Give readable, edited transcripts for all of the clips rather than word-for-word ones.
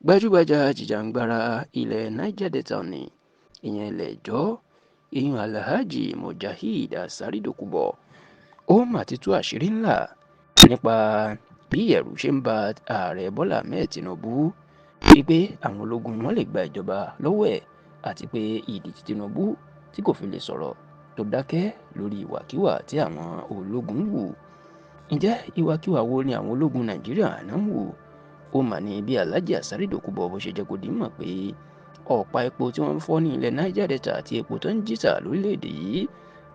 Gbajúgbajà jìjàǹgbara ilẹ̀ Niger Delta ní ìyẹn ilẹ̀ Ijaw, ìyún Alhaji Mujahid Asari Dokubo, ó mà ti tú àṣírí ńlá nípa bí ẹ̀rù ṣe ń ba Ààrẹ Bọ́lá Ahmed Tinubu wípé àwọn ológun wọn lè gba ìjọba lọ́wọ́ ẹ̀, àti pé ìdí tí Tinubu tí kò fi lè sọ̀rọ̀ tó dákẹ́ lórí ìwàkiwà tí àwọn ológun ń hù. Ǹjẹ́ ìwàkiwà wo ni àwọn ológun Nàìjíríà náà ń hù? Ó mà ní bí Alhaji Asari Dokubo bó ṣe jẹ́ kó di mọ̀ pé ọ̀pá epo tí wọ́n ń fọ́ ní ilẹ̀ Niger Delta àti epo tó ń jí tà lórílẹ̀‐èdè yìí,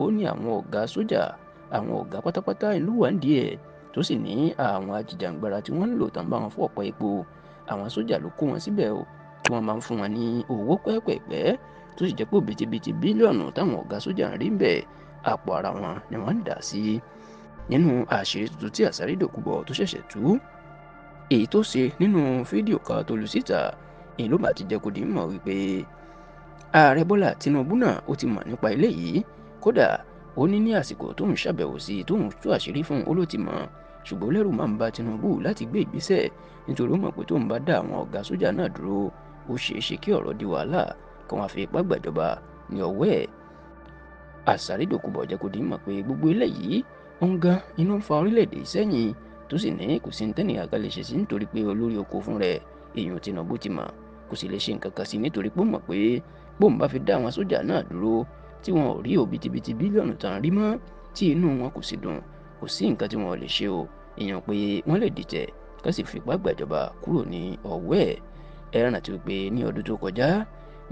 ó ní àwọn ọ̀gá sójà, àwọn ọ̀gá pátápátá ìlú wà ń díẹ̀, tó sì ní àwọn ajìjàǹgbara tí wọ́n ń lò tán bá wọn fọ́ ọ̀pá epo, àwọn sójà ló kó wọn síbẹ̀ o, tí wọ́n máa ń fún wọn ní owó pẹ́ẹ́pẹ́ẹ́pẹ́, tó sì jẹ́ pé òbítíbitì bílíọ̀nù táwọn ọ̀gá sójà ń rí ń bẹ̀, àpò ara wọn ni wọ́n ń dà sí. Nínú àṣírí tuntun tí Asari Dokubo tó ṣẹ̀ṣẹ̀ tú, èyí tó ṣe nínú fídíò kan tó lu síta, èyí ló bá ti jẹ́ kó di mọ̀ wípé Ààrẹ Bọ́lá Tinubu náà ó ti mọ̀ nípa eléyìí. Kódà ó ní ní àsìkò tóun ṣàbẹ̀wò sí i tóun tú àṣírí fún un, ó ló ti mọ̀, ṣùgbọ́n lẹ́rù máa ń ba Tinubu láti gbé ìgbésẹ̀, nítorí ó mọ̀ pé tóun bá dá àwọn ọ̀gá sójà náà dúró, ó ṣeé ṣe kí ọ̀rọ̀ di wàhálà, kí wọ́n fi ipá gbàjọba ní ọwọ́ ẹ̀. Asari Dokubo jẹ́ kó di mọ̀ pé gbogbo eléyìí ó ń gan inú ń fa orílẹ̀-èdè sẹ́yìn, tó sì ní kò sí tẹ́nì àga lè ṣe sí, nítorí pé olórí oko fún rẹ̀, èèyàn Tinubu, ti mọ̀, kò sì lè ṣe nǹkan kan sí, nítorí pé ó mọ̀ pé bóun bá fi dá àwọn sójà náà dúró tí wọn ò rí òbítíbitì bílíọ̀nù tán rí mọ́, tí inú wọn kò sì dùn, kò sí nǹkan tí wọn lè ṣe o, èèyàn pé wọ́n lè dìtẹ̀ kó sì fipá gbàjọba kúrò ní ọwọ́ ẹ̀. Ẹ rántí pé ní ọdún tó kọjá,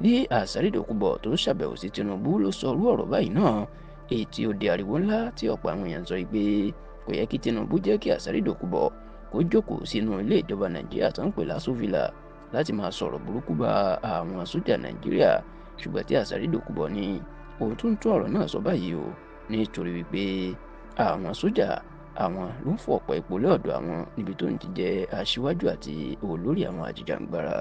bí Asari Dokubo tó ṣàbẹ̀wò sí Tinubu ló sọ irú ọ̀rọ̀ báyìí náà, èyí tí ó di ariwo ńlá tí ọ̀pọ̀ àwọn èèyàn sọ pé kò yẹ kí Tinubu jẹ́ kí Asari Dokubo kó jókòó sínú ilé ìjọba Nàìjíríà tó ń pè l'Aso Villa láti máa sọ̀rọ̀ burúkú bá àwọn sójà Nàìjíríà. Ṣùgbọ́n tí Asari Dokubo ní òun tún tún ọ̀rọ̀ náà sọ báyìí o, nítorí wípé àwọn sójà àwọn ló ń fọ ọ̀pọ̀ epo lọ́dọ̀ àwọn níbi tó ń ti jẹ́ aṣíwájú àti olórí àwọn ajìjàǹgbara.